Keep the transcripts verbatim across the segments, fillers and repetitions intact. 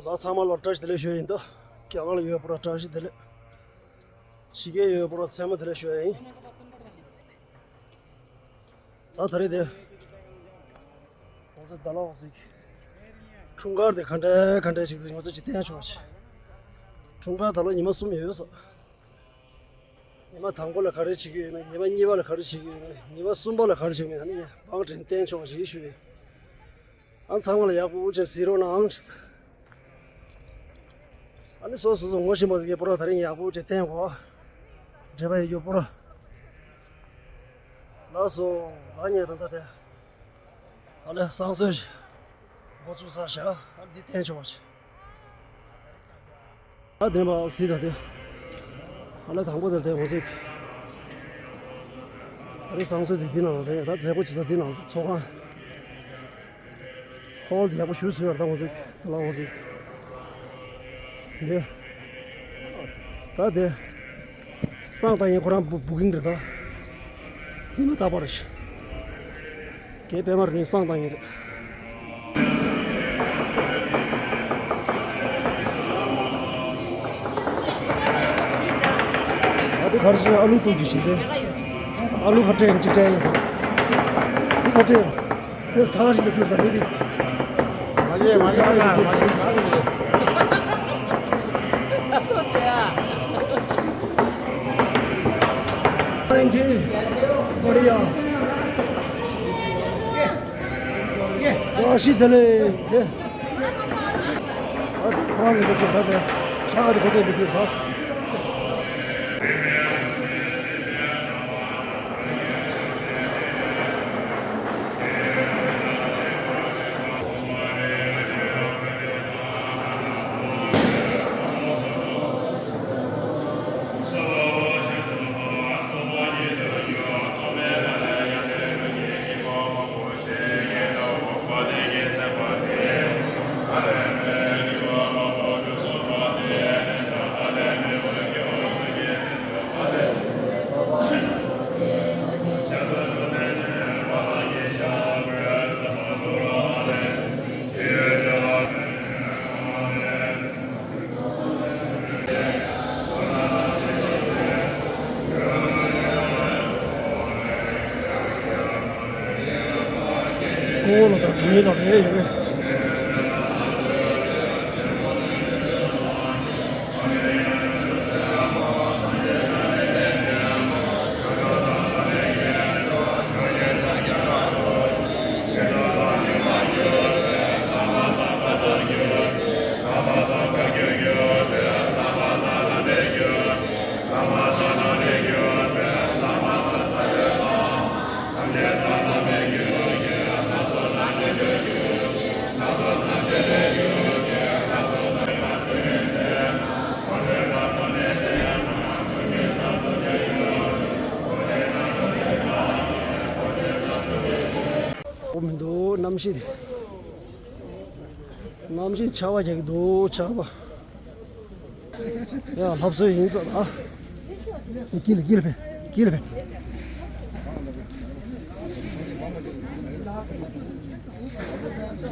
ད་ཚང་མ་ལ་བཀྲ་ཤིས་བདེ་ལེགས་ཞུ་ཡ་ཡིན། ད་རྒྱ་གར་ལ་ཡོད་པ་ར་བཀྲ་ཤིས་བདེ་ལེགས། ཕྱི་རྒྱལ་ཡོད་པ་ར་མཚན་མོ་བདེ་ལེགས་ཞུ་ཡ་ཡིན། ད་ད་རེས་དེ་ང་ཚོ་ད་ལོ་ཟིག་འཁྲུངས་སྐར་དེ་ག་འདྲ་ག་འདྲ་ཞིག་འདུག་ང་ཚོ་ཅིག་བསྟན་ཆོག་ཅིག་འཁྲུངས་སྐར་ད་ལོ་ཉི་མ་གསུམ་ཡོད་ས། ཉི་མ་དང་པོ་ལ་ག་རེ་བྱེད་ཀྱི་ཡོད་མེད། ཉི་མ་གཉིས་པ་ལ་ག་རེ་བྱེད་ཀྱི་ཡོད་མེད། ཉི་མ་གསུམ་པ་ལ་ག་རེ་བྱེད་ཀྱི་ཡོད་མེད། ཨ་ནི་བང་བསྒྲིགས་བསྟན་ཆོག་ཞེས་ཞུ་ཡིན། ཨ་ཚང་མ་ལ་ཡག་པོ་ཅིག་གཟིགས་རོགས་གནང་། ཨ་ནི་སོ་སོ་སོ་ངོ་ཤེས་པ་ཟིག་གི་པོ་ར་ད་རིང་ཡག་པོ་ཅིག་བསྟན་གོ། འབྲེལ་བ་ཡོད་རྒྱུ་པོ་ར། ལགས་སོ། ང་ཉེ་དང་ད་དེ། ཨ་ལེ་བསང་གསོལ་ཞིག་འགོ་བཙུགས་ས་བཞག་ཨ་འདི་བསྟན་ཆོག་པ་ཞིག་ད་བདེན་པ་སྲིད་ད་དེ། ཨ་ལེ་དང་པོ་དེ་དེ་འགོ་ཚུགས། ཨ་ལེ་བསང་གསོལ་དེ་འདི་ནང་ལ་རེད། ད་མཛད་སྒོ་བྱེད་ས་འདི་ནང་ཚོགས་ཁང་། ཧོལ་དེ་ཡག་པོ་ཞུ་སུ་ཡོད་ད་འགོ་ཚུགས་ད་ལ་འགོ་ཚུགས། འདི། ད་དེ། བསང་བཏང་ཡིན་ཁོ་རང་བུ་བུ་ཀིང་རེད་ད། འདི་མ་བཏགས་པ་རེད་ཤི། རྒན་པད་མ་རུ་ནི་བསང་བཏང་ཡིན་རེད། ཨ་དེ་གར་ཞིག་ཨ་ལུ་བཏུང་རྒྱུ་བྱེད་དེ། ཨ་ལུ་ཁ་སྤྲད་ཡིན་གཅིག་སྤྲད་ཡིན་ཟེར། དེ་ཁ་སྤྲད། དེ་ཐང་ཞིག་ལ་ཁྱོད་ད་རེད་དེ། མ་ཡེ་མ་ཡེ་མ་ཡེ་མ་ཡེ། ཨན་ཇི། ཀོ་རི་ཡ། བཀྲ་ཤིས་བདེ་ལེགས། ཨ་དེ་ཁོ་རང་ལ་འགྲོ་དགོས་ད་དེ། ཕྲག་དེ་ཁོ་ཚོས་འགྲོ་དགོས་ད། ཨོ་ལོ་ད་གྲོང་ཡིན་ལ་རེད་ཡོད་པས། ཨོ་མི་འདུག་གནམ་གཤིས་དེ། གནམ་གཤིས་ཆར་པ་རྒྱག་གི་འདུག་ཆར་པ། ཡ་ལྷབ་སོ་ཡིན་ས་ད། དཀྱིལ་ལ་དཀྱིལ་ལ་ཕེབས། དཀྱིལ་ལ་ཕེབས།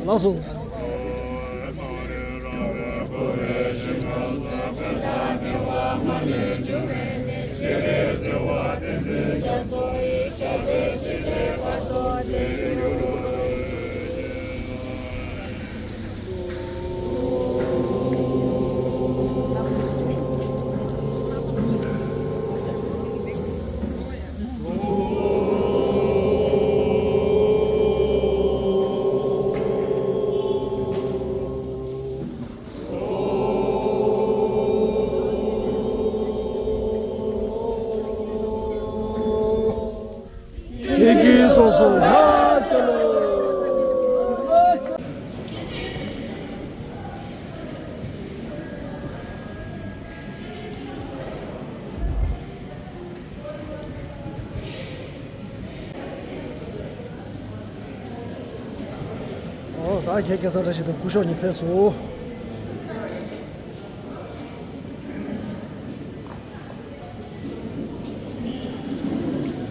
ལགས་སོ། ཀྱེ་ཀྱེ་སོ་སོ་ཧ་ཀྱ་ལོ། ཨོ་ད་ཁྱེད་སྐལ་བཟང་བཀྲ་ཤིས་དང་སྐུ་ཞབས་གཉིས་ཕེབས་སོང་།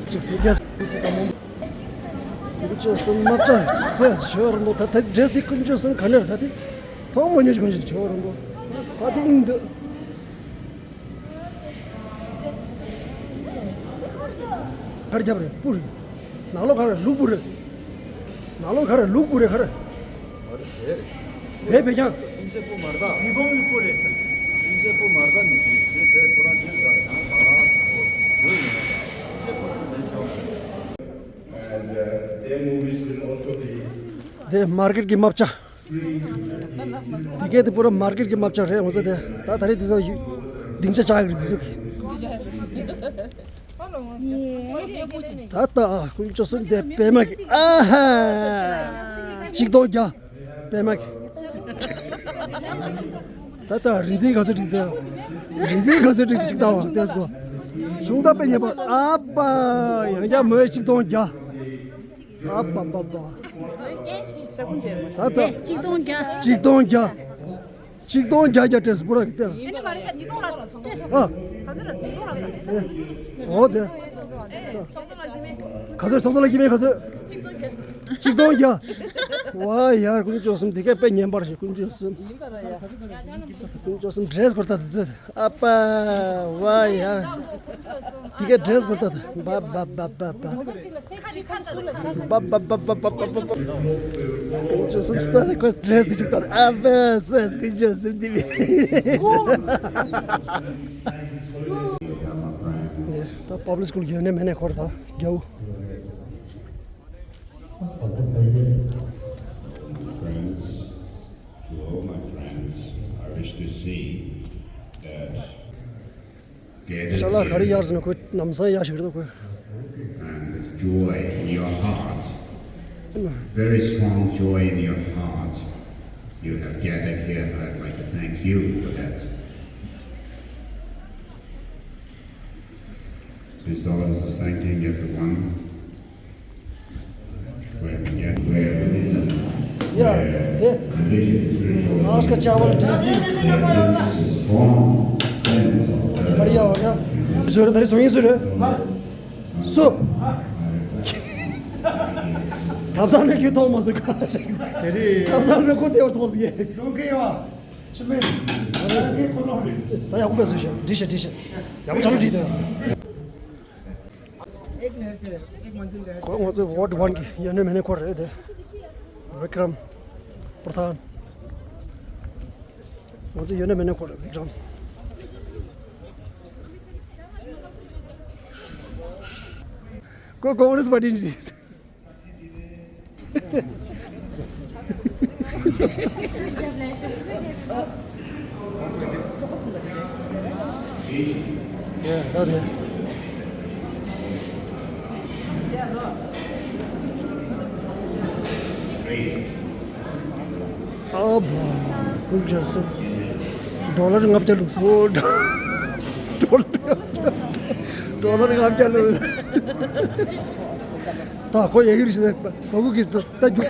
ཅིག་སེ་རྒྱ་སེ་སེ་དང་མོ། ཀུན་སྤྱོད་སེམས་མ་བཀྲ་སེ་ཞོར་མོ་ད་ད་འདྲེས་དེ་ཀུན་སྤྱོད་སེམས་ག་ནེར་ད་དེ། ཐོག་མ་ཉོས་ཤིག་གོན་ཞིག་ཆོག་རུང་གོ། ཨ་དེ་ཨིན་འདུག་གར་རྒྱབ་རེད། སྤུ་རེད། ནང་ལོགས་ག་རེ་ལུག་སྤུ་རེད། ནང་ལོགས་ག་རེ་ལུག་སྤུ་རེད་ག་རེ། བས་བས་ཀྱང་། སེམས་ཅན་སྤུ་མ་རེད་ད། རི་བོང་གི་སྤུ་རེད་ཟེར། སེམས་ཅན་སྤུ་མ་རེད་ད། མི་དེ་དེ་ཁོ་རང་དེ་རེད་ད། ཡང་ད་ལ་སྤུ་ཡོད་ཡིན་ན་ད། སེམས་ཅན་སྤུ་ཆུང་དེ་ཆོག And uh, their movies will also be དེ་མར་ཀེཊ་གི་མ་བཅའ། དེ་གས་དེ་པུ་ར་མར་ཀེཊ་གི་མ་བཅའ་རེད་འོ་ཟེར་དེ། ད་ད་རེས་དེ་ཚོ་སྡིངས་ཆ་བཅག་གི་རེད་དེ་ཚོ་གི། ད་ལྟ་ཀུན་སྤྱོད་གསུམ་དེ་པད་མ་གི་ཨ་ཧ། ཆིག་སྟོང་བརྒྱ། པད་མ་གི། ད་ལྟ་རིན་འཛིན་ག་ཚོད་འགྲིག་དེ། རིན་འཛིན་ག་ཚོད་འགྲིག་དེ་ཅིག་ལྟ་བ་ལྟས་སོ། གཞུང་ད་དཔེ་ཉེ་པ་ཨ་པ། ཡང་བསྐྱར་མོའི་ཆིག་སྟོང་བརྒྱ། ཨ་པ་པ་པ། ད་ལྟ་ཆིག་སྟོང་བརྒྱ། ཆིག་སྟོང་བརྒྱ། ཆིག་སྟོང་བརྒྱ་བརྒྱ་སྤྲད་སོང་པུ་ར་གི་ལྟས། ཨ་ནི་མ་རེད་ཤག་ཉིས་སྟོང་ལ་སོང་། ཨ། ག་ཚོད་ར་ཉིས་སྟོང་ལ་སོང་། ཨོ་དེ། ག་ཚོད་སོང་ཚོ་ལ་ཀི་མེད་ག་ཚོད། ཆིག་སྟོང་བརྒྱ། ཆིག་སྟོང་བརྒྱ། ཝ་ཡར་ཀུན་སྤྱོད་གསུམ་དེ་གས་དཔེ་ཉན་པར་ཞིག་ཀུན་སྤྱོད་གསུམ། ཀུན་སྤྱོད་གསུམ་འདྲེས་སྐོར་ལྟ་དུས་ཚོད། ཨ་པ། ཝ་ཡར། དེ་གས་འདྲེས་སྐོར་ལྟ་དུས། བ་བ་བ་བ་བ། བ་བ་བ་བ་བ་བ། ཀུན་སྤྱོད་གསུམ་སྟ་ནི་ཁོ་འདྲེས་དེ་ཅིག་ལྟ་དུས། ཨ་པ་སེ་ཀུན་སྤྱོད་གསུམ་དེ་མི། ད་པབ་ལིག་སི་ཀུལ་ཡོད་ནས་མེད་ནས་འཁོར་ད་རྒྱའུ། Friends, to all my friends, I wish to see that gathered ཤ་ལག་ག་རེ་here གཡར་ཟེར་ན་ཁོས་ལམ་སང་གཡར་ཞིག་རེད་ཁོས། And with joy in your heart, very strong joy in your heart, you have gathered here. I'd like to thank you for that. Since all of us are thanking everyone, where we get, where we listen, yeah, where yeah, religion, spiritual, Oscar Chawla, D C. There's this strong sense of, uh, बढ़िया हो गया। सुर धरी सोई सुर। सो। ཐབ་ཚང་ནས་ཁྱོད་མཐོང་མ་སོང་ག། དེ་རེད། ཐབ་ཚང་ནས་ཁོ་དེ་བར་མཐོང་སོང་ཡེ། སོང་གི་ཡོད། ཕྱི་མེད། ད་ཡག་པོ་བས་སོང་ཤག་འགྲིག་ཤག་འགྲིག་ཤག་ཡག་པོ་ཆགས་ལ་འགྲིག་འདུག་ཁོ་ང་ཚོའི་ཝརཌ་ཝན་གི་ཡོད་ནི་མེད་ནི་ཁོ་རེད་དེ། བི་ཀྲམ་པྲ་ཐཱན། ང་ཚོ་ཡོད་ན་མེད་ན་ཁོ་རེད་བི་ཀྲམ། ཁོ་ཀོང་གྲེས་པར་ཊི་ནི། ཡ་ད་དེ། ཨ་བ། ཀུན་ཅ་སུ། ཌོ་ལར་ལྔ་བརྒྱ་བླུགས་སོང་། ཌོ་ལར་ཌོ་ལར་ལྔ་བརྒྱ་བླུགས། ད་ཁོ་ཡ་གི་རི་ཤི་ད་ག་གུ་གི་ད་ད་རྒྱུག་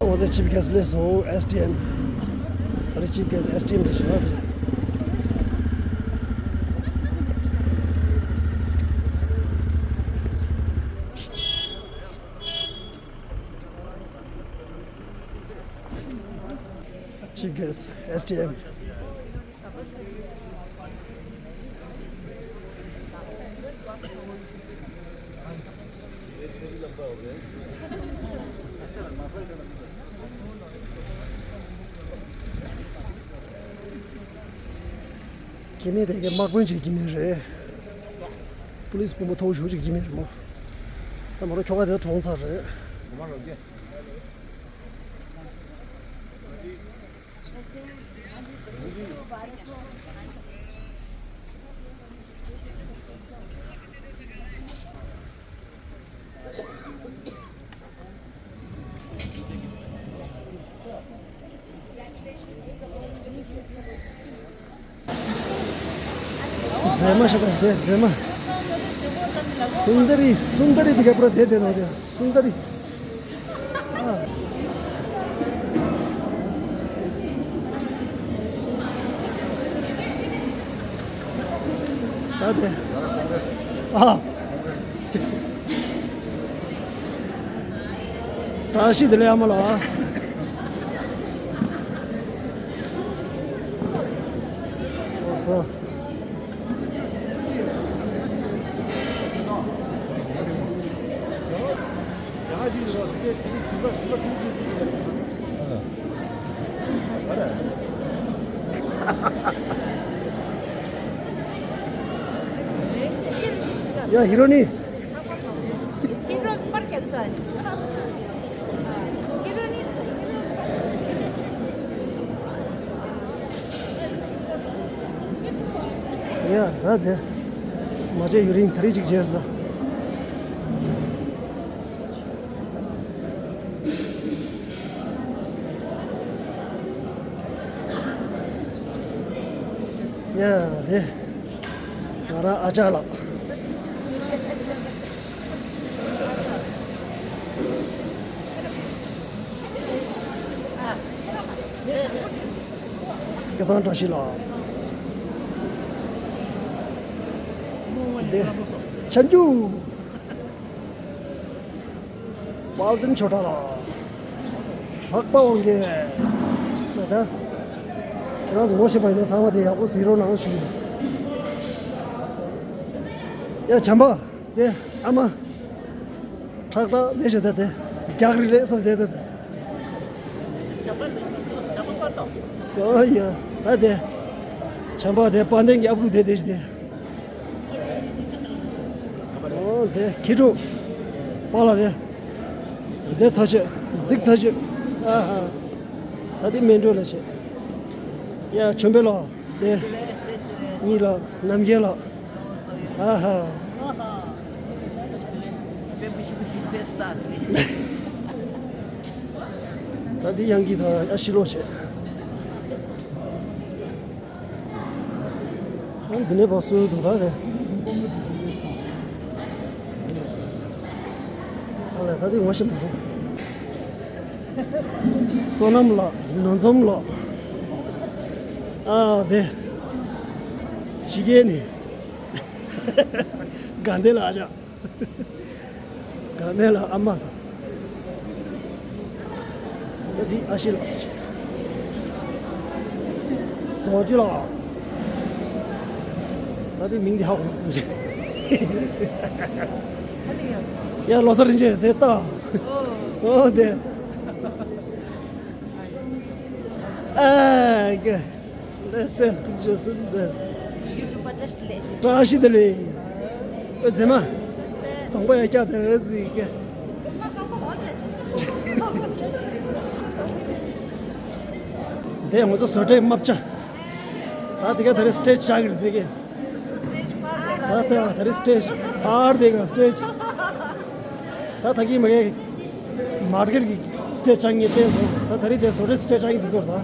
འོ་ཟེར། ཆིབ་གེ་སི་སླེབས་སོང་། ཨེས་ཊི་ཨེམ། ད་རེས་ཆིབ་གེ་སི་ཨེས་ཊི་ཨེམ་རེད་ཤག་ཆིབ་གེ་སི་ཨེས་ཊི་ཨེམ། སྐྱེ་དམན་དེ་གའི་དམག་དཔོན་ཅིག་སྐྱེ་དམན་རེད། པུ་ལིས་དཔོན་པོ་མཐོ་བོ་ཞེ་པོ་ཅིག་སྐྱེ་དམན་རེད་མོ། ད་མ་རོ་ཁྱོ་ག་དེ་གྲོངས་ཚར་རེད། མཛེས་མ་ཞིག་དང་དེ་མཛེས་མ། སུན་དར་རི། སུན་དར་རི་དེ་ག་པུ་ར་དེ་དེ་ནང་དེ་སུན་དར་རི། ཨ། ད་དེ། ཨ། བཀྲ་ཤིས་བདེ་ལེགས་ཨ་མ་ལགས། ཨོ་སོ། ཡ་ཧི་རོ་ནི། ཡ་ད་དེ། མ་བྱས་ཡུན་རིང་ད་རེས་ཅིག་བྱས་སོང་། ཡ་དེ། ང་རང་ཨ་ཅག་ལགས། སྐལ་བཟང་བཀྲ་ཤིས་ལགས། དེ། ཆ་འཇུ། དཔལ་ལྡན་ཆོས་གྲགས་ལགས། འཕགས་པ་དབང་རྒྱལ། ད་ལྟ། ཁྱེད་རང་ཚོ་ངོ་ཤེས་པ་ཡིན་ན་ཚང་མ་དེ་ཡག་པོ་གཟིགས་རོགས་གནང་ཞུ། ཡ་བྱམས་པ། དེ་ཨ་མ། ཁྲག་ཁྲག་ལས་བྱེད་དེ་དེ། རྒྱག་རི་རེད་བསམ་དེ་དེ་དེ། ཨོ་ཡ། ད་དེ། བྱམས་པ་དེ་དཔལ་ལྡན་གྱི་ཨབ་རུ་དེ་དེ་ཞིག་དེ། ཨོ་དེ་ཁྱི་ཕྲུག་པཱ་ལགས་དེ། དེ་ཐག་ཆོད། གཟིགས་ཐག་ཆོད། ཨ་ཧ། ད་དེ་མེ་འགྲོ་ལ་བྱེད། ཡ་ཆོམ་པའི་ལགས་དེ། གཉིས་ལགས་རྣམ་རྒྱལ་ལགས། ཨ་ཧ། ད་འདི་ཡང་གི་ད་ཨ་ཤི་ལོ་བྱེད། ཨ་འདི་ནས་བ་སུ་འདུག་ད་རེད། ཨ་ལས་ད་འདི་ངོ་ཤེས་མ་སོང་། བསོད་ནམས་ལགས། ནོར་འཛོམས་ལགས། ཨ་དེ། ཕྱི་རྒྱལ་ནས། དགའ་ལྡན་ལགས་ཨ་ཅག་དགའ་ལྡན་ལགས་ཨ་མ་དང་། ད་འདི་ཨ་ཤེ་ལགས། རྡོ་རྗེ་ལགས། ད་འདི་མིང་འདི་ཧ་གོ་མ་སོང་ཞེས། ཡ་ལོ་གསར་རིན་ཆེན་དེ་ལྟ། ཨོ་དེ། ཨ་ཀེ། ལེ་སེ་སྐུ་མཁྱེན་སུ་འདི། བཀྲ་ཤིས་བདེ་ལེགས། ཨེ་མཛེས་མ། གདོང་པ་ཡ་སྐྱ་དེ་རེད་ཟིག་གེ། དེ་ང་ཚོ་བཟོ་གྲྭའི་རྨ་བྱ། ད་དེ་ག་ད་རེས་སི་ཊེ་ཇི་བཞག་གི་རེད་དེ་གེ། ད་ད་ད་རེས་སི་ཊེ་ཇི་ཨར་དེ་ག་སི་ཊེ་ཇི། ད་ད་གི་མ་གི། མར་ཀེཊ་གི་སི་ཊེ་ཇི་ཆགས་ངེས་བསྟན་སོང་། ད་ད་རེས་དེ་བཟོ་གྲྭའི་སི་ཊེ་ཇི་ཆགས་ངེས་དེ་ཚོར་ད།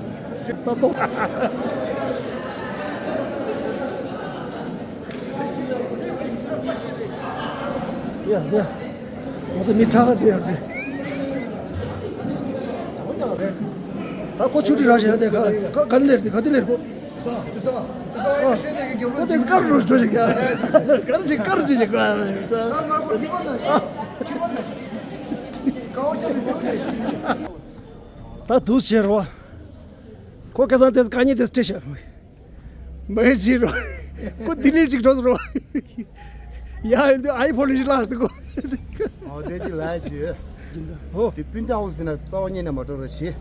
ད་ཏོ། ཡ་ཡ། ང་ཚོ་མི་ཁྲག་དེ་ཡོད་རེད། ད་ཁོ་ཆུ་ཁྲི་ར་ཞེ་དེ་ག་ག་ག་ནས་ལེར་དེ་ག་དེ་ལེར་ཁོ། ས་དེ་ས་དེ་ས་ཨེ་ཤེ་དེ་གི་རྒྱབ་ལོགས་ཀོ་དེ་དཀར་རུ་འགྲོ་ཞིག་ཡ། དཀར་ཞིག་དཀར་ཞིག་ཞིག་ག་ད་ལ་ཁོ་ཁྲི་པ་ན་ཁྲི་པ་ན་ཀའོ་ཅན་ནི་སེའུ་ཅན། ད་དུས་ཕྱིར་རོ། ཁོ་སྐལ་བཟང་དེ་ཀ་ཉི་དེ་སྟེ་ཤ། མེ་ཇི་རོ། ཁོ་ལྡི་ལི་ཅིག་འགྲོ་སོང་རོ། ཡ་ཡིན་དུས་ཨའི་ཕོན་ཞིག་བརླགས་སོང་ཁོ། ཨོ་དེ་ཅི་ལ་ཞུ། ཨོ། དེ་སྤུན་ཟླ་ཧའུ་སི་དེ་ན་རྩ་བ་ཉིད་ནས་མ་འགྲོ་རོགས་བྱེད།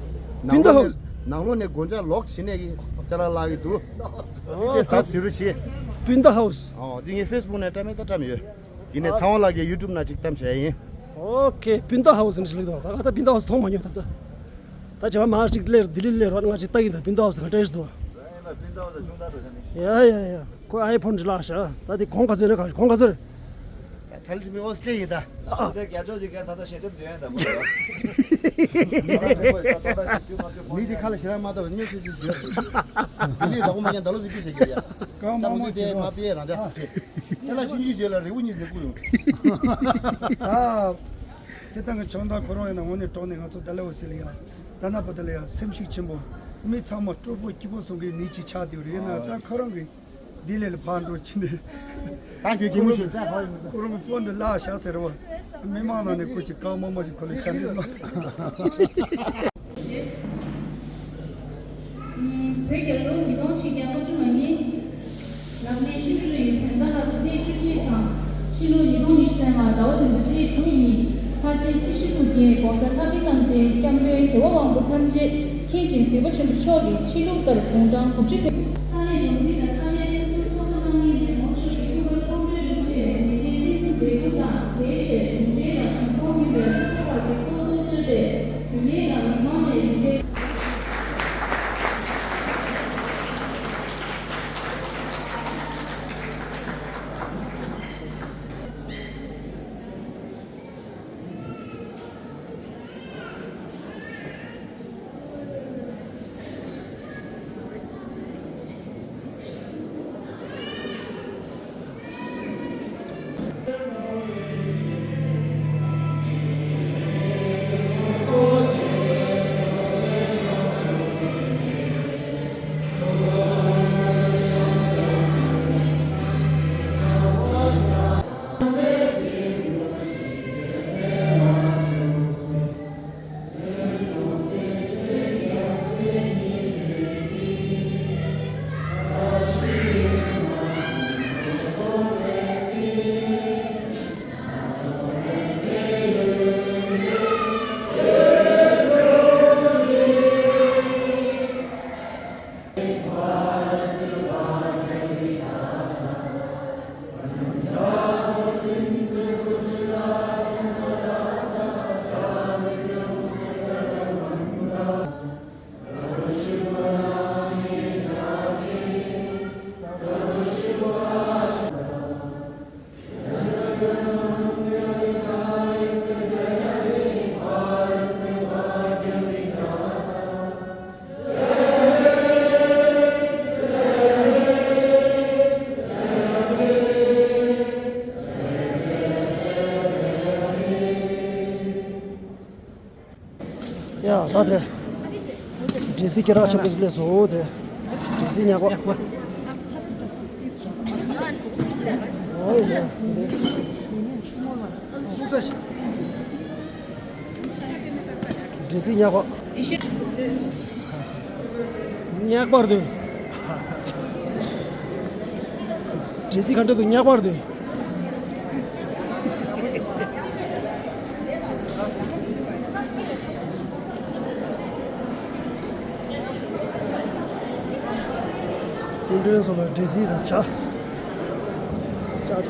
སྤུན་ཟླ་ཧའུ་སི། ནང་ལོགས་ནས་སྒོ་ལྕགས་ལོག་བྱེད་ནས་ཀྱི་ཅ་ལག་བརླག་གི་འདུག་ཨོ་དེ་ད་ཟབ་ཟིག་རོགས་བྱེད། སྤུན་ཟླ་ཧའུ་སི། ཨོ་དེ་ངས་ཕེ་སི་བུག་ནས་བཀྲམ་མེད་ད་བཀྲམ་ཡོད། ཡིན་ནས་ཚངས་དབང་ལགས་ཀྱིས་ཡུ་ཊུབ་ནང་ཅིག་བཀྲམ་བྱས་ཡིན། ཨོ་ཁེ། སྤུན་ཟླ་ཧའུ་སི་ནས་ལུགས་དང་ད་ང་ད་སྤུན་ཟླ་ཧའུ་སི་མཐོང་མ་མྱོང་ད་ལྟ། ད་བྱས་པ་མ་ཅིག་སླེབས་ལྡི་ལི་སླེབས་རོགས་ང་ཅིག་ལྟ་གིན་ད་སྤུན་ཟླ་ཧའུ་སི་ག་འདྲ་ཞིག་འདུག་ཡ་ཡ་ཡ། ཁོ་ཨའི་ཕོན་ཅིག་བརླགས་ཤག་ད་དེ་གོང་ག་ཚོད་རེད་ག་གོང་ག་ཚོད་རེད། ད་ལི་ཁྲི་མི་ཨོ་སི་ཀྲི་ཡིན་ད། ཨ་དེ་རྒྱ་ཕྱོགས་ཅིག་གན་ད་ལྟ་ཞལ་འདེབས་འདོན་ཡ་ད་མོ། མི་དེ་ཁ་ལ་ཞེ་དྲག་མ་ལྟ་བ་སྨྱོ་སུ་སུ་ཞུ་ཡ་སུ། དེ་ལས་ད་གོ་མ་ཉན་ད་ལོ་སུ་སྐྱིད་བྱེད་ཀྱི་ཡ། ཀང་མ་མོ་ཅི་རོ། མ་པེ་རང་ད། ཁྱེད་ལ་ཤུན་ཅི་བྱེད་ལ་རི་བོ་གཉིས་ནས་བསྐུར་ཡོང་། ད། དེ་ལྟ་གི་ཆང་ད་ཁོ་རང་ཡིན་ན་དངོས་གནས་དྲང་གནས་ང་ཚོ་ད་ལེ་འོ་སི་ལ་ཡ། ད་ན་པ་ད་ལེ་ཡ་སེམས་ཤུགས་ཆེན་པོ། མི་ཚང་མ་སྤྲོ་པོ་སྐྱིད་པོ་སོང་གི་མི་གཅིག་ཆགས་བསྡད་རེད་ན་ད་ཁོ་རང་གི། འདི་ལས་ལ་ཕར་འགྲོ་ཕྱིན་ནས། ད་ཁྱོད་གད་མོ་ཤོར་ད་ཕར་ཡོང་། ཁོ་རང་གི་ཕོན་དུ་བརླག་བཞག་ཟེར་བ། མི་མང་ནང་ནས་སྐུ་མཁྱེན་གང་མང་མང་ཞིག་ཁོ་ལ་ཞབས་འདེགས་གནང་། བོད་རྒྱལ་ལོ་ཉིས་སྟོང་ཆིག་བརྒྱ་ལྔ་བཅུ་ང་གཉིས། ནག་ནས་ཤུ་རུ་ཡི་དོན་དག་ལ་ཚེས་བཅུ་གཅིག་དང་། ཕྱི་ལོ་ཉིས་སྟོང་ཉི་ཤུ་རྩ་ལྔ་ཟླ་བ་བདུན་པའི་ཚེས་དྲུག་ཉིན། ལྷ་ཆེན་སྲི་ཞུ་ཐུགས་རྗེ་༸གོང་ས་ལྷ་སྡེ་རྣམ་རྒྱལ་སྐྱབས་མགོན་རྒྱལ་བ་དབང་པོ་ཐམས་ཅད་མཁྱེན་ཅིང་གཟིགས་པ་ཆེན་པོ་མཆོག་གི་ཆོས་ལུགས་ལྟར་དགུང་གྲངས་དགུ་བཅུ་ཐོན། ས་གནས་ཡོངས་འཛིན་དང་ས་གནས་ལྷན་ཚོགས་ཚོགས་གཙོ་རྣམ་གཉིས་ནས་ནོར་ཕྱུག་གི་སྐུ་པར་ཕོགས་འབྲེལ་རིན་ཆེན་མེ་ཏན་ཏིག་སུ་མཛད་སྒོ་དང་དེའི་ཆེད་དགོངས་འགལ་དང་ཁོང་ཡིན་པའི་སོ་སོ་བར་གྱི་ཚོགས་གཙོ་གཙོས་པའི་དགོན་སྡེ་དང་མི་མང་ནས་ཡིན་པའི། ཡ་ད་དེ། འདྲེ་སྲིན་སྐེ་རགས་ཆེན་པོ་ཞིག་སླེབས་སོང་དེ། འདྲེ་སྲིན་ཉག་པ། ཨོ་ཡ། འདྲེ་སྲིན་ཉག་པ། ཉག་པར་འདུག་འདྲེ་སྲིན་ག་འདྲ་འདུག་ཉག་པར་འདུག་སྐུ་མགྲོན་ཚོ་ལ་འདྲེ་སྲིན་དང་བྱ། བྱ་དང་བྱ།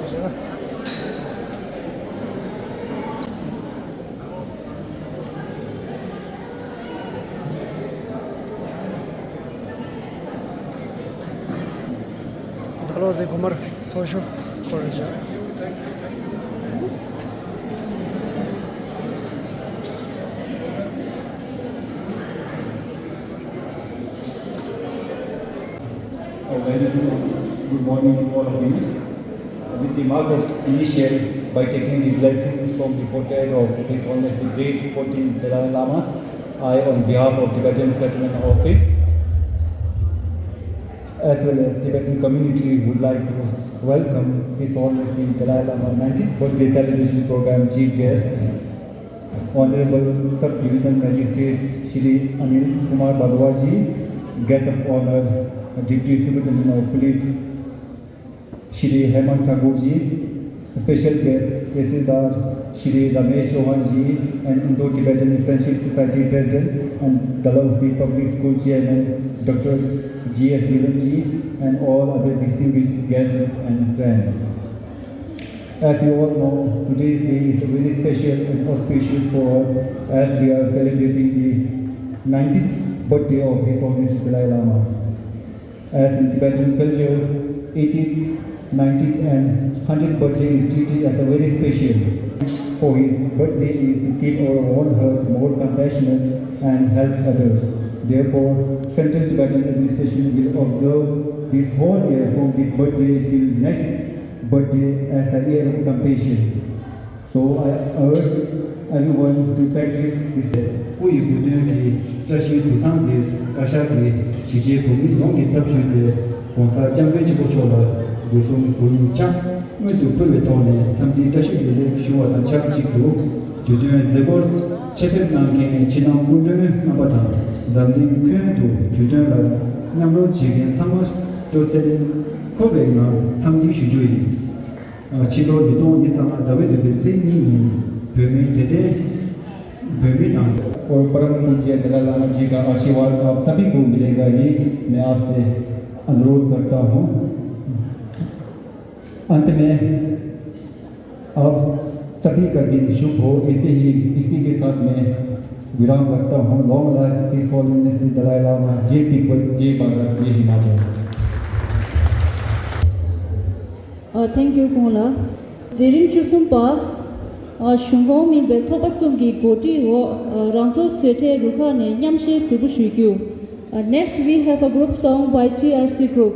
ད་ལོ་ཟེ་གོ་མར་མཐོ་ཤོས་ཁོ་རེད་བཞག A very good morning to all of you. With the mark of initial, by taking the blessings from the portrait of His Holiness the Great fourteenth Dalai Lama, I, on behalf of Tibetan Settlement Office, as well as Tibetan community, would like to welcome His Holiness the Dalai Lama nineteenth birthday celebration program chief guest, Honorable Sub Division Magistrate Shri Anil Kumar Bhardwaj ji, Guest of Honor, Deputy Superintendent of Police Shri Hemant Thakur ji, special guest Tehsildar Shri Ramesh Chauhan ji and Indo-Tibetan Friendship Society President and Dalhousie Public School Chairman Doctor G S Dhiman ji and all other distinguished guests and friends. As you all know, today's day is very special and auspicious for us as we are celebrating the nineteenth birthday of His Holiness Dalai Lama. As in Tibetan culture, eighteenth, nineteenth and hundredth birthday is treated as a very special for his birthday is to keep our own heart more compassionate and help others. Therefore, Central Tibetan Administration will observe this whole year from this birthday till next birthday as a year of compassion. So I urge everyone to practice this. སྐུ་ཡི་དགུང་སྟོན་གྱི་བཀྲ་ཤིས་དུས་བཟང་འདིར་བཀའ་ཤག་གིས་གཞིས་བྱེས་བོད་མི་ཡོངས་ཀྱི་ཚབ་ཞུས་ཏེ་༸གོང་ས་༸སྐྱབས་མགོན་ཆེན་པོ་མཆོག་ལ་སྒོ་གསུམ་གུས་ཕྱག་སྔོན་དུ་ཕུལ་བའི་ཐོག་ནས་འཚམས་འདྲིའི་བཀྲ་ཤིས་བདེ་ལེགས་ཞུ་བ་དང་ཆབས་ཅིག་ཏུ། དུས་སྟོན་མཛད་སྒོར་ཆེད་ཕེབས་གནང་མཁན་ཕྱི་ནང་སྐུ་མགྲོན་རྣམ་པ་དང་འཛམ་གླིང་ཁྱོན་དུ་དུས་སྟོན་ལ་མཉམ་རོལ་བྱེད་མཁན་ཚང་མ་སྤྲོ་སེམས་འཁོལ་བའི་ངང་འཚམས་འདྲི་ཞུ་རྒྱུ་ཡིན། ཕྱི་ལོ་ཉིས་སྟོང་ཉི་ཤུ་རྩ་ལྔ་ཟླ་བའི་བདུན་པའི་ཚེས་གཉིས་ཉིན་བོད་མིའི་དད་ལྡན། भूमि दान। और परम पूज्य दलाई लामा जी का आशीर्वाद आप सभी को मिलेगा, यही मैं आपसे अनुरोध करता हूँ। अंत में आप सभी का दिन शुभ हो, इसे ही, इसी के साथ मैं विराम करता हूँ। Long live His Holiness the Dalai Lama, जय तिब्बत, जय भारत, जय Himachal. Thank you ཁོང་ལ། མཛད་རིམ་བཅུ་གསུམ་པ། གཞུང་གོང་མིན་པའི་ཚོགས་པ་གསུམ་གྱི་གོ་སྒྲིག་འོག་རང་ཚོ་བཟོ་གྲྭའི་རུ་ཁག་ནས་མཉམ་གཞས་གཟིགས་འབུལ་ཞུ་རྒྱུ། Next we have a group song by T R C group.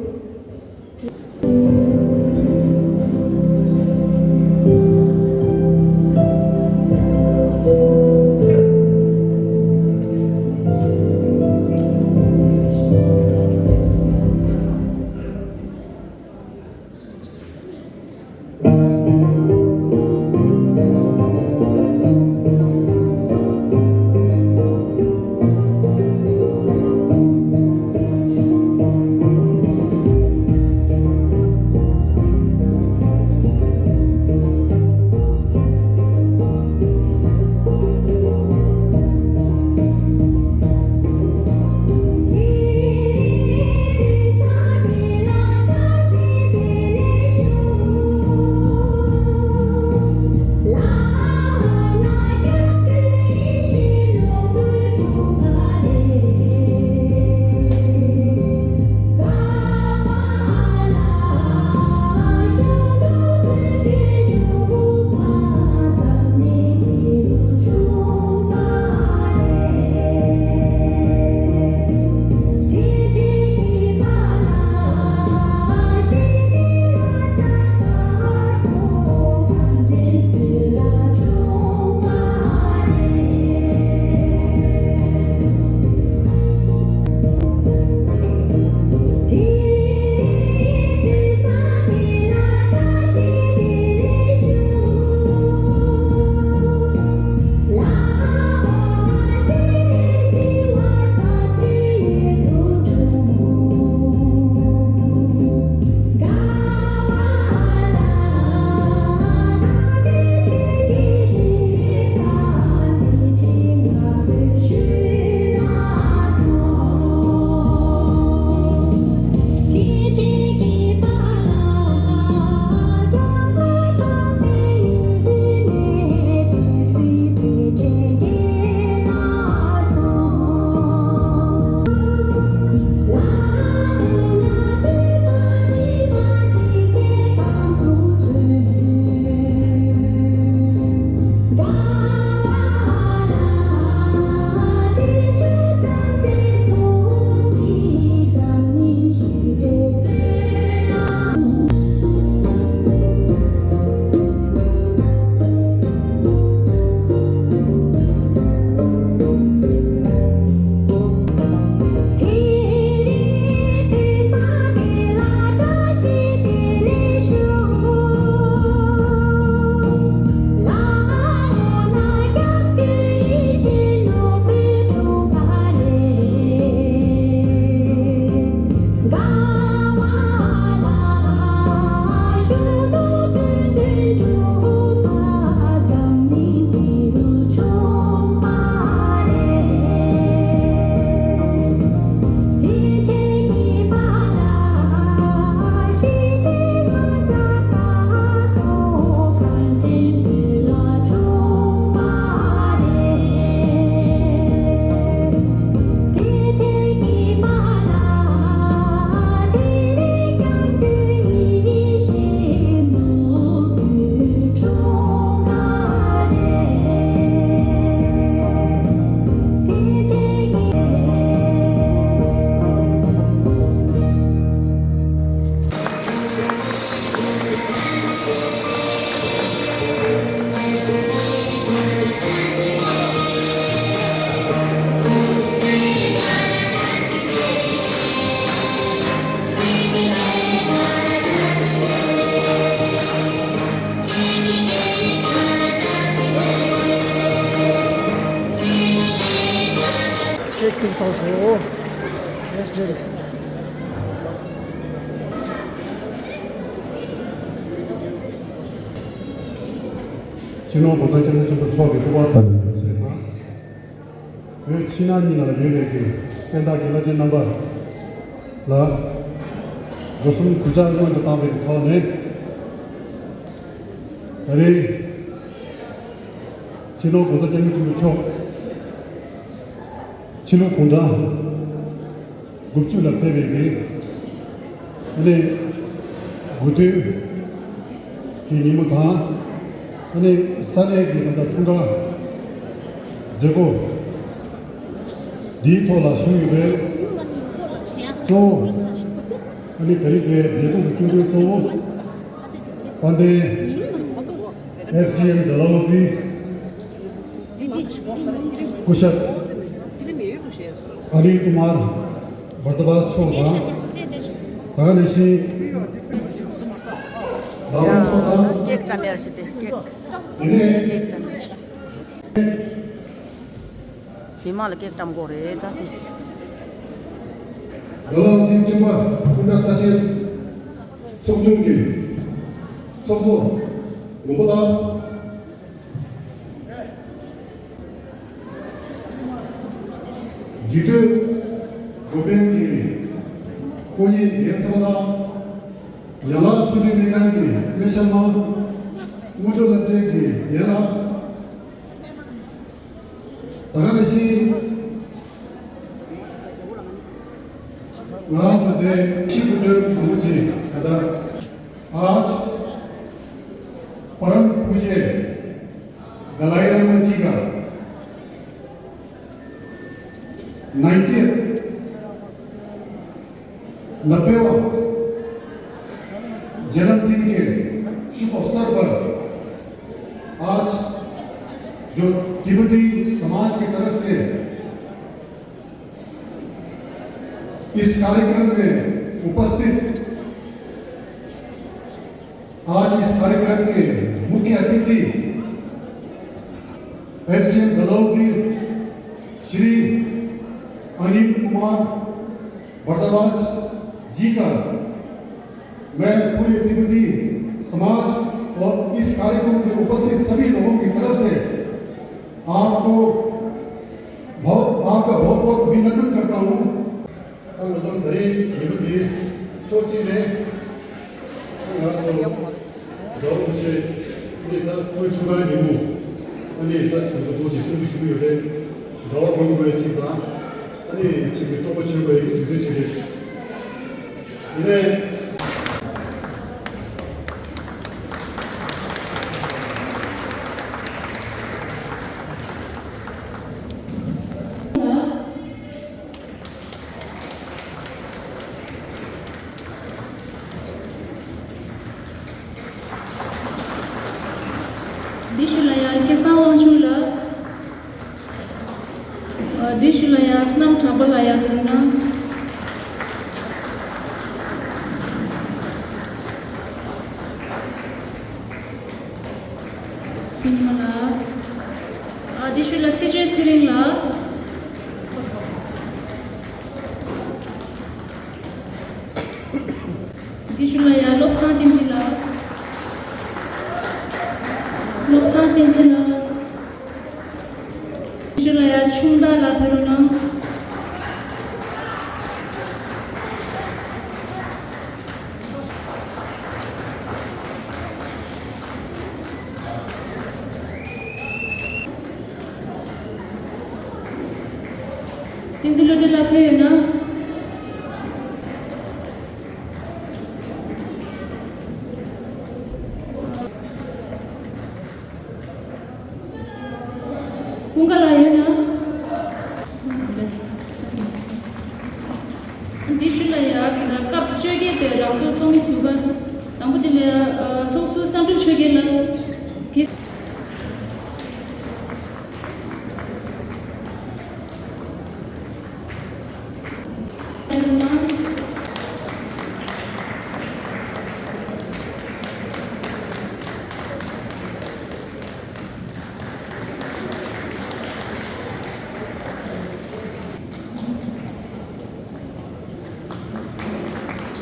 ཀེག་བཏུང་ཚར་སོང་། ཡེས་ཌེ། སྤྱི་ནོར་༸གོང་ས་༸སྐྱབས་མགོན་ཆེན་པོ་མཆོག་གི་སྐུ་པར་དང་བཅས་པ། བོད་ཕྱི་ནང་གཉིས་ལ་ཡོད་པའི་གི་བསྟན་བདག་གི་བླ་ཆེན་རྣམ་པ་ལ་སྒོ་གསུམ་གུས་ཕྱག་སྔོན་དུ་བཏང་བའི་ཐོག་ནས། ད་རེས་སྤྱི་ནོར་༸གོང་ས་༸སྐྱབས་མགོན་ཆེན་པོ་མཆོག་ཕྱི་ལོ་དགུང་གྲངས་དགུ་བཅུ་ལ་ཕེབས་པའི་གི་ཨ་ནི་དགུང་སྟོན་གྱི་ཉིན་མོ་དང་། ཨ་ནི་ས་གནས་ཀྱི་ད་ལྟ་འཁྲུངས་སྐར་མཛད་སྒོ་འདིའི་ཐོག་ལ་ཞུགས་ཡོད་པའི་གཙོ་བོ་ཨ་ནི་ད་རེས་ཀྱི་མཛད་སྒོ་གི་སྐུ་མགྲོན་གཙོ་བོ་དཔལ་ལྡན་ཨེས་ཌི་ཨེམ་ཌལ་ཧོ་ཛི་སྐུ་ཞབས་ཨ་ནིལ་ཀུ་མར་བར་ཏ་བྷ་མཆོག་དང་། ད་ག་ནང་བཞིན་ལགས་པ་མཆོག་དང་། ཀེག་བཀྲམ་ཡར་ཞུས་ཏེ། ཀེག་དེ་ནས་ཀེག་བཀྲམ་ཡར། བི་མ་ལ་ཀེག་བཀྲམ་དགོས་རེད་ད་དེ། ལ་ལ་སིང་སྐྱེམ་པ་སྐུ་འདྲ་ས་ཆེན་ཚོགས་ཆུང་གི་ཚོགས་གཙོ་མགོན་པོ་ལགས། རྒྱུད་སྟོད་འགོ་དཔོན་གྱི་སྐུ་ཉིད་རྒན་ཚང་ལགས། ཡན་ལག་ཆུ་ཚོད་སྨན་ཁང་གི་སྨན་ཞབས་མ། དངོས་གྲུབ་བསླབ་བྱའི་གི་རྒན་ལགས། ད་ག་ནང་བཞིན་ང་རང་ཚོ་དེ་ཕྱི་སྐུ་མགྲོན་དང་པོ་ཆེ་ད་ལྟ། आज परम पूज्य दलाई लामा जी का नाइन्टियथ, नब्बेवाँ जन्मदिन के शुभ अवसर पर आज जो तिब्बती समाज की तरफ से इस कार्यक्रम में उपस्थित, आज इस कार्यक्रम के मुख्य अतिथि एसडीएम डलहौजी श्री अनिल कुमार भारद्वाज जी का मैं पूरे तिब्बती समाज और इस कार्यक्रम में उपस्थित सभी लोगों की तरफ से आपको बहुत, आपका बहुत बहुत अभिनंदन करता हूँ। ང་ཚོ་ད་རེས་ཉིན་མོ་འདི་ཕྱོགས་གཅིག་ནས་ང་ཚོ་རྒྱལ་བ་རིན་པོ་ཆེ་ནི་ད་སྐུའི་འཁྲུངས་སྐར་ཉིན་མོ་ཨ་ནི་ད་ཆེན་པོ་ཏོག་ཅིག་གསོལ་འདེབས་ཞུ་གི་ཡོད་རེད། ཟླ་བ་སྒོམ་དགོས་ཅིག་དང་ཨ་ནི་ཅིག་གི་སྤྲོ་པོ་བྱེད་དགོས་ཡ་གི་དུས་ཚོད་ཅིག་རེད། དེ་ནས། འདི་ཞུ་ལ་ཡ་སྐལ་བཟང་དབང་ཕྱུག་ལགས། ཨ། འདི་ཞུ་ལ་ཡ་བསོད་ནམས་གྲགས་པ་ལགས་ཡར་ཕེབས་རོགས་གནང་། ཁྱེད་ཉི་མ་ལགས། ཨ། འདི་ཞུ་ལ་སྲིད་སྤྱི་ཚེ་རིང་ལགས། འདི་ཞུ་ལ་ཡ་བློ་བཟང་བསྟན་འཛིན་ལགས། བློ་བཟང་བསྟན་འཛིན་ལགས། ཞུ་ལ་ཡ་ཆུང་བདག་ལགས་ཕེབས་རོགས་གནང་། བསྟན་འཛིན་བློ་གྲོས་ལགས་ཕེབས་ཡོད་ན། ཀུན་དགའ་ལགས་ཡོད་ན། འདི་ཞུ་ལ་ཡ་སྐབས་བཅོ་བརྒྱད་པའི་རང་ཚོགས་ཚོགས་མི་ཟུར་པ་དང་པོ་དེ་ལ་ཚོགས་ཟུར་བསམ་གྲུབ་ཆོས་རྒྱལ་ལགས།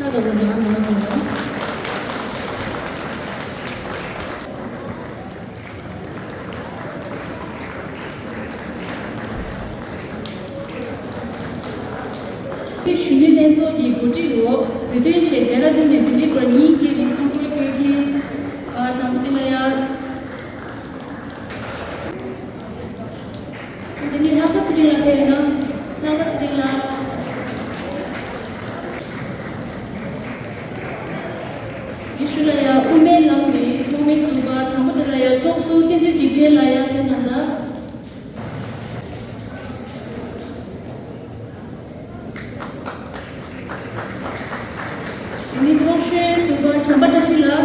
ལྟ་བུ་ནང་ནང་ནང་། གཞོན་ནུ་ལྷན་ཚོགས་ཀྱི་གོ་སྒྲིག་འོག་བོད་དོན་ཆེད་ལྡེ་ར་ལྡུན་ནས་ལྡི་ལིར་ཉིན་བརྒྱད་རིང་ཚོགས་འཁོར་སྐྱོད་མཁན། ཨ། དང་པོ་དེ་ལ་ཡ། དེ་ནས་ལྷག་པ་ཚེ་རིང་ལགས་ཕེབས་ཡོད་ན། ལྷག་པ་ཚེ་རིང་ལགས། དེའི་ཤུལ་ལ་ཡ་དབུ་མའི་ལམ་གྱི་ཚོགས་མི་ཟུར་པ། དང་པོ་དེ་ལ་ཡ་ཚོགས་ཟུར་བསྟན་འཛིན་འཇིགས་བྲལ་ལགས་ཡར་ཕེབས་གནང་དང་། དེ་ནས་ཚོགས་གཞོན་ཟུར་པ་བྱམས་པ་བཀྲ་ཤིས་ལགས། ལྷ་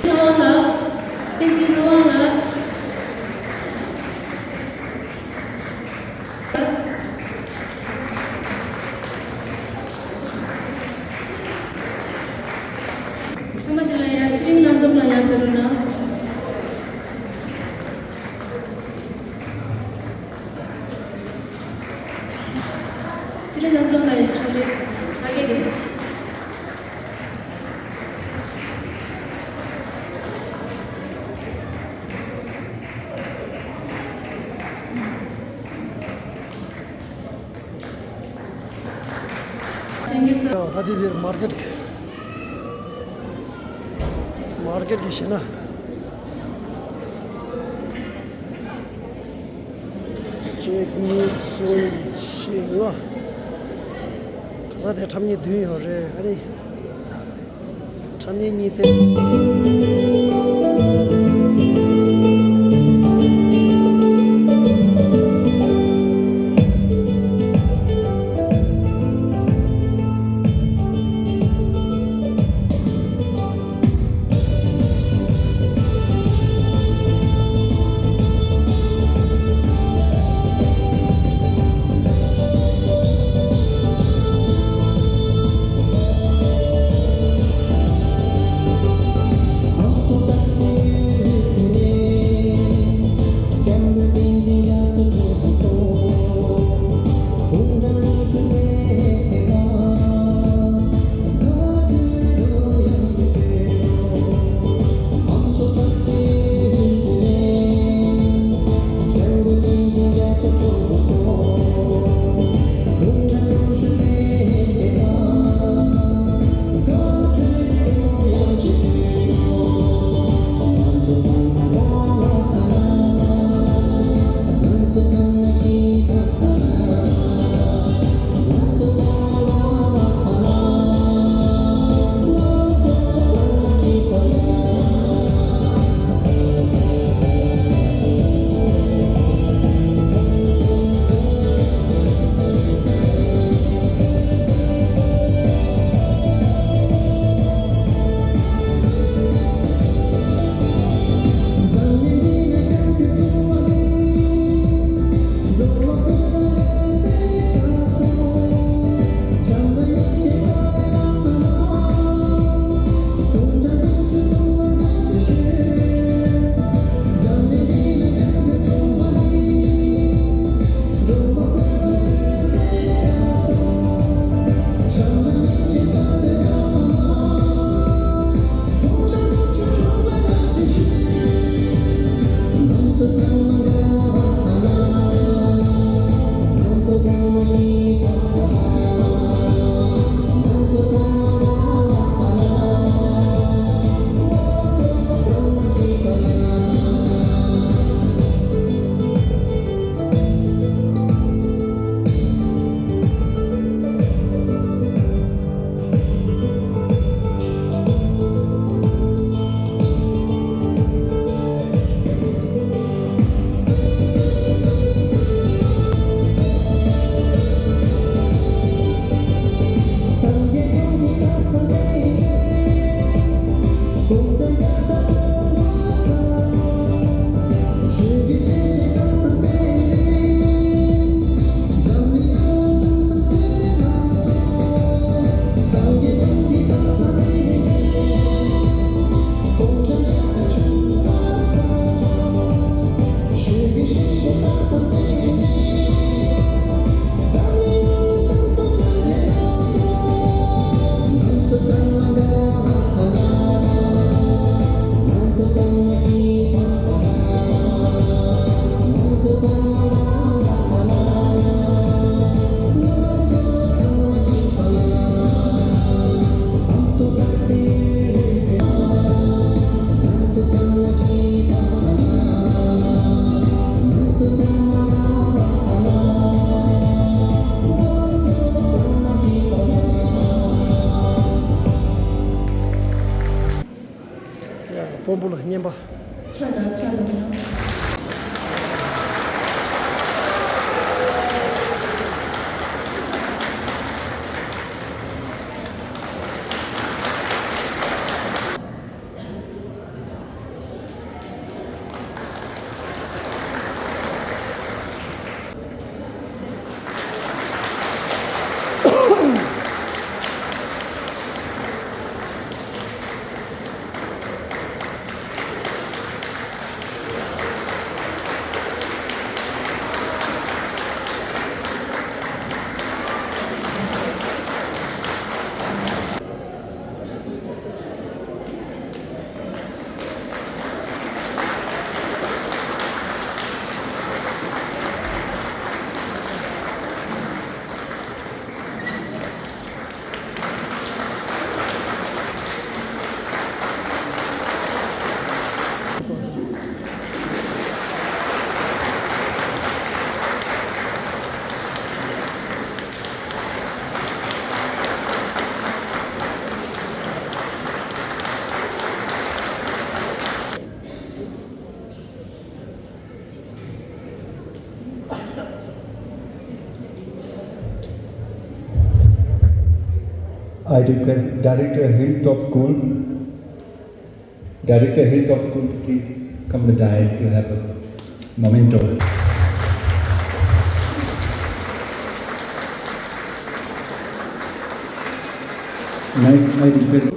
དབང་ལགས། བསྟན་འཛིན་ལྷ་དབང་ལགས། མཐའ་མ་དེ་ལ་ཡ་ཚེ་རིང་བློ་འཛོམས་ལགས་ཡར་ཕེབས་རོགས་གནང་། ཚེ་རིང་བློ་འཛོམས་ལགས་ཡར་ཕྱག་ལས་ཕྱག་ལས་རེད། Thank you, sir. ད་དེ་དེར་མར་ཀེཊ་གི། མར་ཀེཊ་གི་ཞེ་ན། གཅིག་གཉིས་གསུམ་བཞི་ལྔ། ག་ས་དེ་ཁྲམ་གཉིས་བདུན་ཡོད་རེད། ཨ་ནི། ཁྲམ་གཉིས་གཉིས་ཏེ། ཡ། དཔོན་པོ་ལ་བསྙེན་པ། ཕྱག་དང་ཕྱག་ལ་ཡང་། I request Director, Hilltop School, Director, Hilltop School, to please come the dais to have a memento. May I, may I request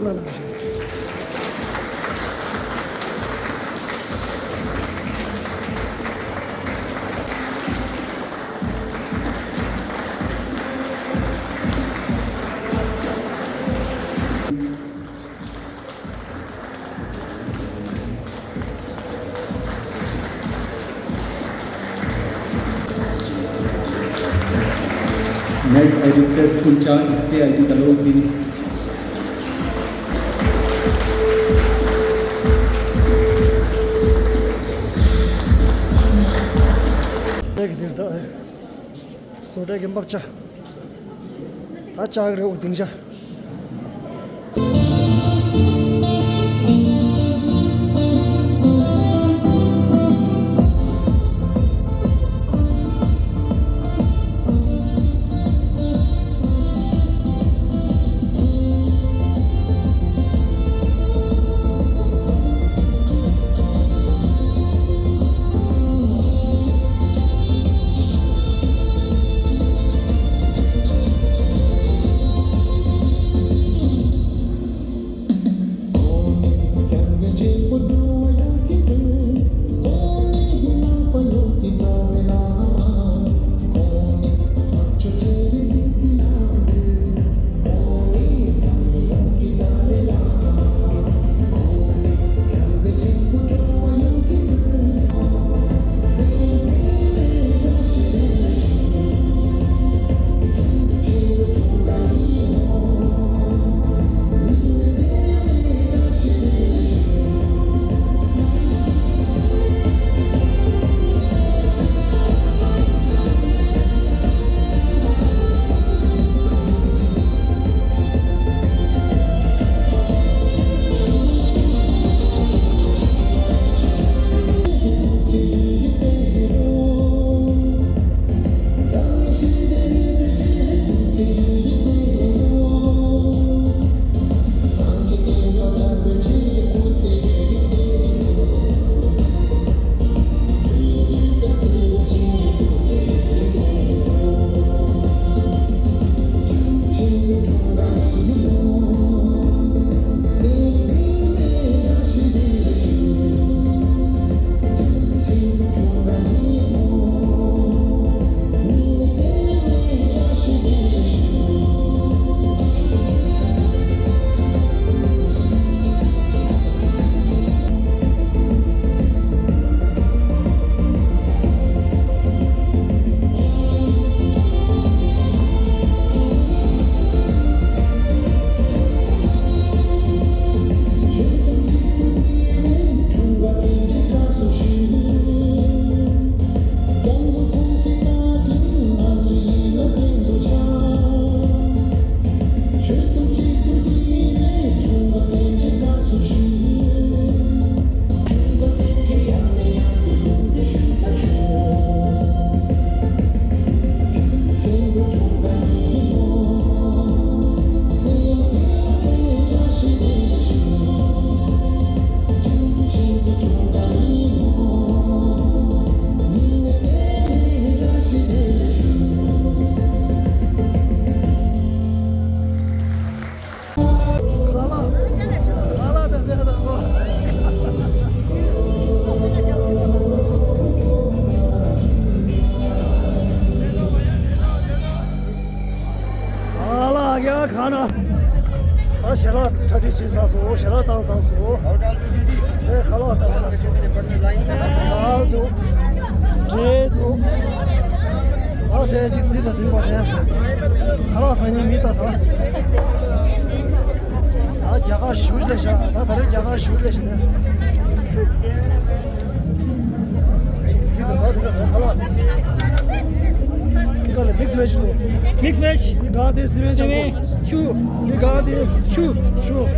Next, I request Puncha Itte Ayu Talou Singh. བཟོ་གྲྭའི་རྒན་པ་བཅའ། ད་བཅའ་གི་རེད། འོ་སྡིངས་ཆ། ཞལ་ལག་གྲ་སྒྲིག་བྱེད་ཚར་སོང་། ཞལ་ལག་བཏང་ཚར་སོང་། ཨེ་ཁ་ལག་ད་ལ་འདུག་འབྲས་འདུག་ཨ་དེ་ཅིག་སྲིད་ད་འདུག་པ་དེ། ཁ་ལག་ཟ་མཁན་མི་ད་ད། ད་རྒྱ་གར་བཞུགས་ལས་བཞག་ད་ད་རེས་རྒྱ་གར་བཞུགས་ལས་བཞག་ནས། མིག་སི་བེཇ། མིག་སི་བེཇ། འདི་གང་དེ་སི་བེཇ་ཅང་པོ། ཆུ། འདི་གང་དེ། ཆུ། ཆུ།